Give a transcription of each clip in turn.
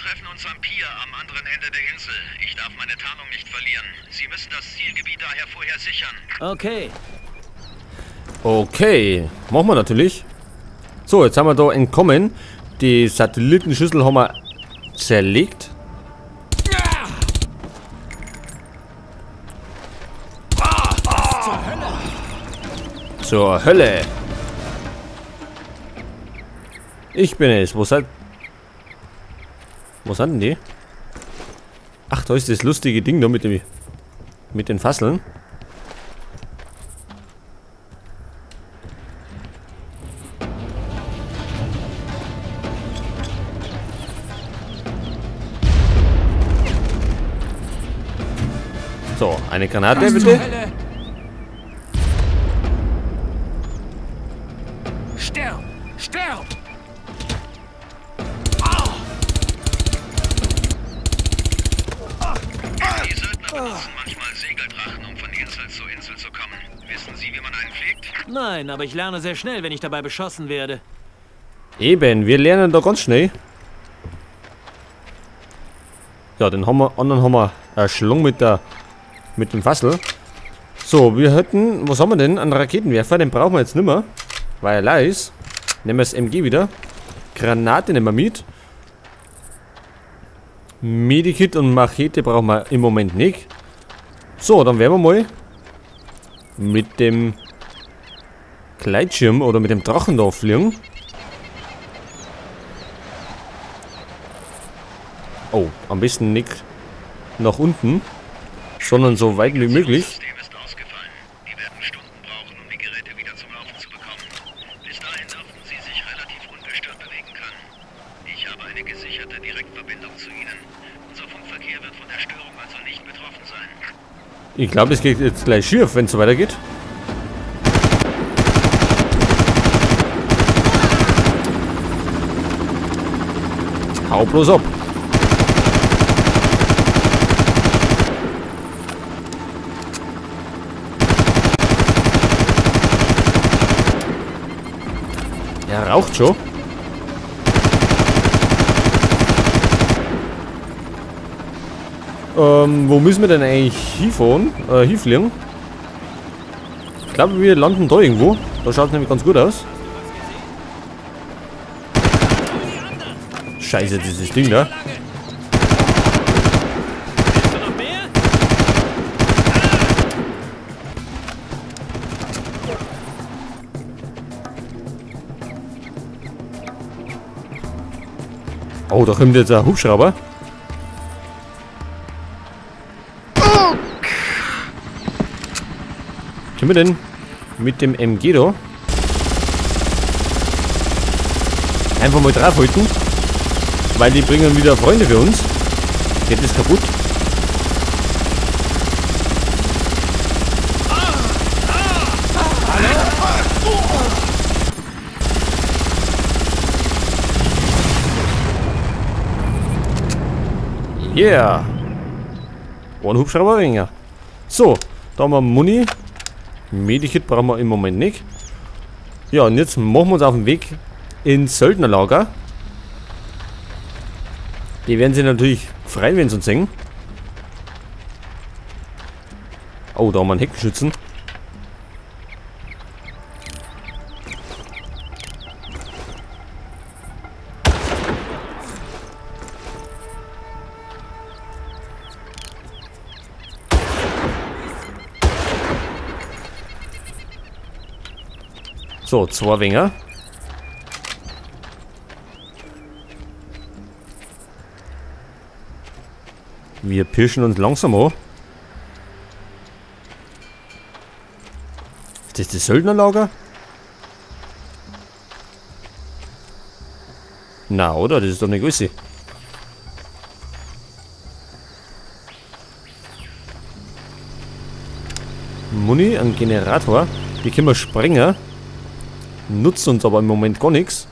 treffen uns am Pier am anderen Ende der Insel. Ich darf meine Tarnung nicht verlieren. Sie müssen das Zielgebiet daher vorher sichern. Okay. Okay, machen wir natürlich. So, jetzt haben wir da entkommen. Die Satellitenschüssel haben wir zerlegt. Zur Hölle. Ich bin es. Wo seid... Wo sind denn die? Ach, da ist das lustige Ding da mit dem... Mit den Fasseln. So, eine Granate bitte. Sterb! Sterb! Die Söldner benutzen manchmal Segeldrachen, um von Insel zu Insel zu kommen. Wissen Sie, wie man einen pflegt? Nein, aber ich lerne sehr schnell, wenn ich dabei beschossen werde. Eben, wir lernen da ganz schnell. Ja, den haben wir, anderen haben wir erschlungen mit der... Mit dem Fassel. So, wir hätten... Was haben wir denn? Einen Raketenwerfer, den brauchen wir jetzt nimmer. Weil er leer ist. Nehmen wir das MG wieder. Granate nehmen wir mit. Medikit und Machete brauchen wir im Moment nicht. So, dann werden wir mal mit dem Gleitschirm oder mit dem Drachen da fliegen. Oh, am besten nicht nach unten, sondern so weit wie möglich. Das System ist ausgefallen. Die werden Stunden brauchen, um die Geräte wieder zum Laufen zu bekommen. Bis dahin dürften sie sich relativ ungestört bewegen können. Ich habe eine gesicherte Direktverbindung zu ihnen. Unser Funkverkehr wird von der Störung also nicht betroffen sein. Ich glaube, es geht jetzt gleich schief, wenn es so weitergeht. Hau bloß ab. Er raucht schon. Wo müssen wir denn eigentlich hinfahren? Hinfliegen? Ich glaube, wir landen da irgendwo. Da schaut es nämlich ganz gut aus. Scheiße, dieses Ding da. Oh, da kommt jetzt ein Hubschrauber. Können wir denn mit dem MG da einfach mal draufhalten? Weil die bringen wieder Freunde für uns. Geht das kaputt? Yeah! Ein Hubschrauber weniger. So, da haben wir Muni. Medikit brauchen wir im Moment nicht. Ja, und jetzt machen wir uns auf den Weg ins Söldnerlager. Die werden sich natürlich freuen, wenn sie uns sehen. Oh, da haben wir einen Heckenschützen. So, zwei Winger. Wir pirschen uns langsam an. Ist das das Söldnerlager? Na, oder? Das ist doch eine Größe. Muni, ein Generator. Die können wir sprengen. Nutzt uns aber im Moment gar nichts.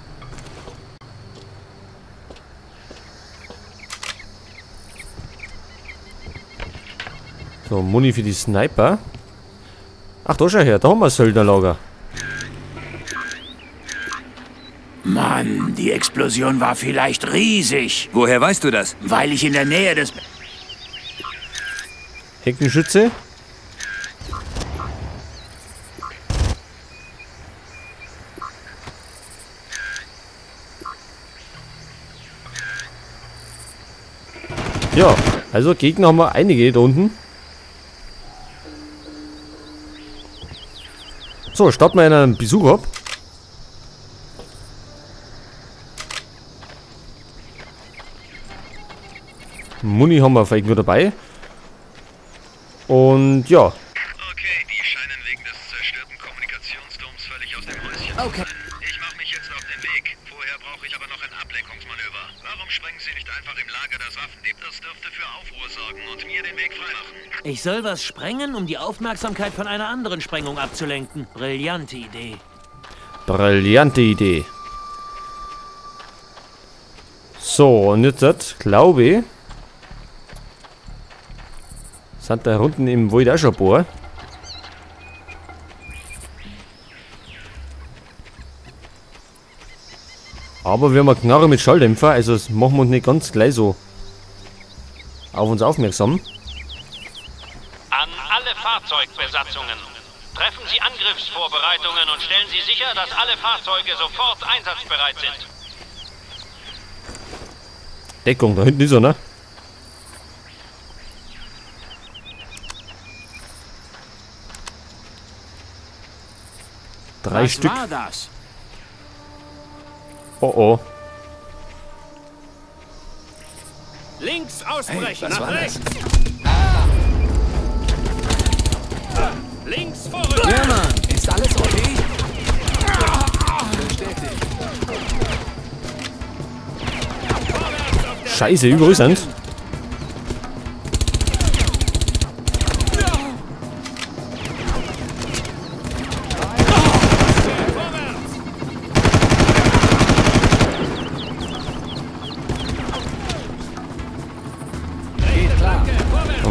So, Muni für die Sniper. Ach, da schau her, da haben wir Söldnerlager. Mann, die Explosion. Explosion war vielleicht riesig. Woher weißt du das? Weil ich in der Nähe des... Heckenschütze. Ja, also Gegner haben wir einige da unten. So, starten wir einen Besuch ab. Muni haben wir vielleicht nur dabei. Und ja. Okay, die scheinen wegen des zerstörten Kommunikationsdoms völlig aus dem Häuschen zu sein. Ich mache mich jetzt auf den Weg. Vorher brauche ich aber noch ein Ablenkungsmanöver. Warum sprengen Sie nicht einfach im Lager das Waffendepot? Das dürfte für Aufruhr sorgen und mir den Weg freimachen. Ich soll was sprengen, um die Aufmerksamkeit von einer anderen Sprengung abzulenken. Brillante Idee. Brillante Idee. So, und jetzt, glaube ich, sind da unten im Wald auch schon ein paar. Aber wir haben eine Knarre mit Schalldämpfer, also das machen wir uns nicht ganz gleich so auf uns aufmerksam. An alle Fahrzeugbesatzungen. Treffen Sie Angriffsvorbereitungen und stellen Sie sicher, dass alle Fahrzeuge sofort einsatzbereit sind. Deckung, da hinten ist er, ne? Drei Was Stück. war das? Oh oh. Links ausbrechen, Hey, was nach war das? rechts. Links vorrücken. Ja, Mann. Ist alles okay? Bestätigt. Scheiße, überall sind.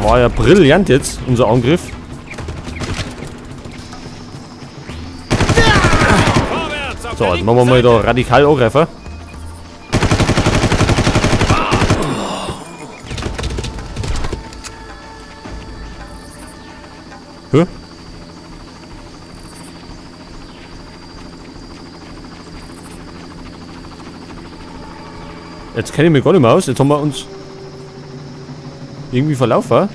War ja brillant jetzt, unser Angriff. So, jetzt machen wir mal da radikal angreifen. Hä? Jetzt kenne ich mich gar nicht mehr aus. Jetzt haben wir uns irgendwie verlaufen.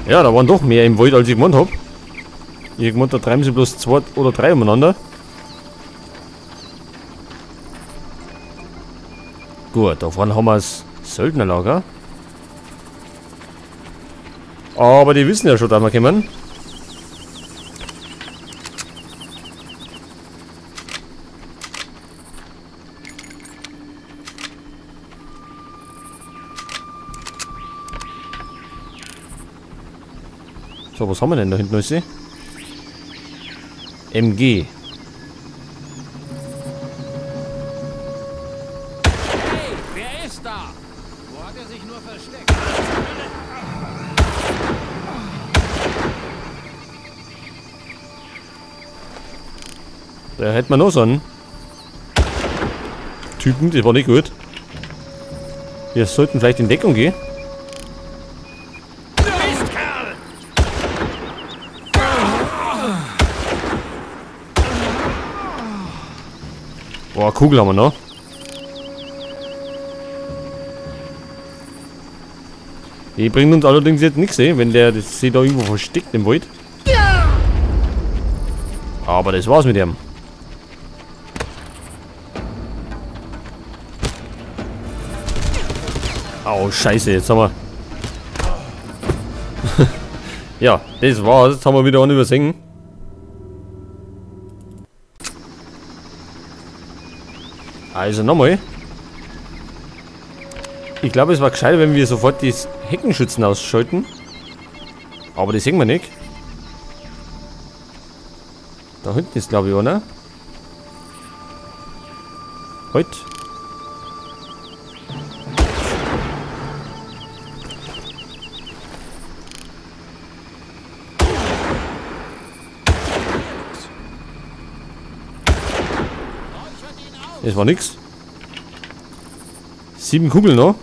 Ja, da waren doch mehr im Wald, als ich gemeint hab. Ich gemeint, da treiben sie bloß 2 oder 3 umeinander. Gut, da vorne haben wir das Söldnerlager. Aber die wissen ja schon, dass wir kommen. So, was haben wir denn da hinten alles? MG. Hey, wer ist da? Wo hat er sich nur versteckt? Da hätten wir noch so einen Typen, das war nicht gut. Wir sollten vielleicht in Deckung gehen. Boah, Kugel haben wir noch. Die bringt uns allerdings jetzt nichts, wenn der das sich da irgendwo versteckt im Wald. Aber das war's mit dem. Oh, scheiße, jetzt haben wir... Ja, das war's. Jetzt haben wir wieder einen übersehen. Also nochmal. Ich glaube, es war gescheiter, wenn wir sofort die Heckenschützen ausschalten. Aber das sehen wir nicht. Da hinten ist, glaube ich, einer. Heute. Das war nix. 7 Kugeln noch.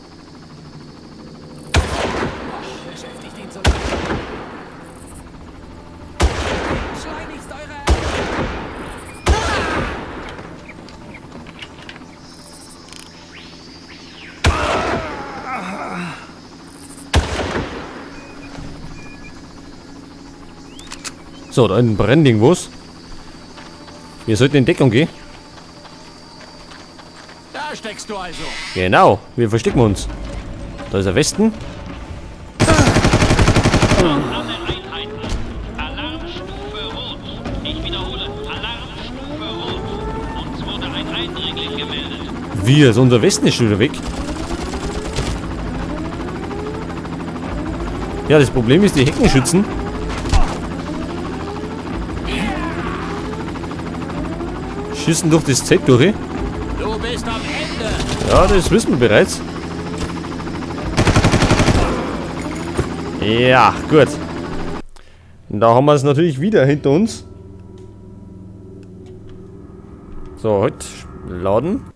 So, da hinten brennt irgendwas. Wir sollten in Deckung gehen. Da steckst du also. Genau, wir verstecken uns. Da ist der Westen. Alle Einheiten. Alarmstufe Rot. Ich wiederhole, Alarmstufe Rot. Uns wurde ein Eindringling gemeldet. Wie, also unser Westen ist schon wieder weg. Ja, das Problem ist, die Heckenschützen. Schießen durch das Zelt durch. Du bist am Ende. Ja, das wissen wir bereits. Ja, gut. Und da haben wir es natürlich wieder hinter uns. So, heute laden.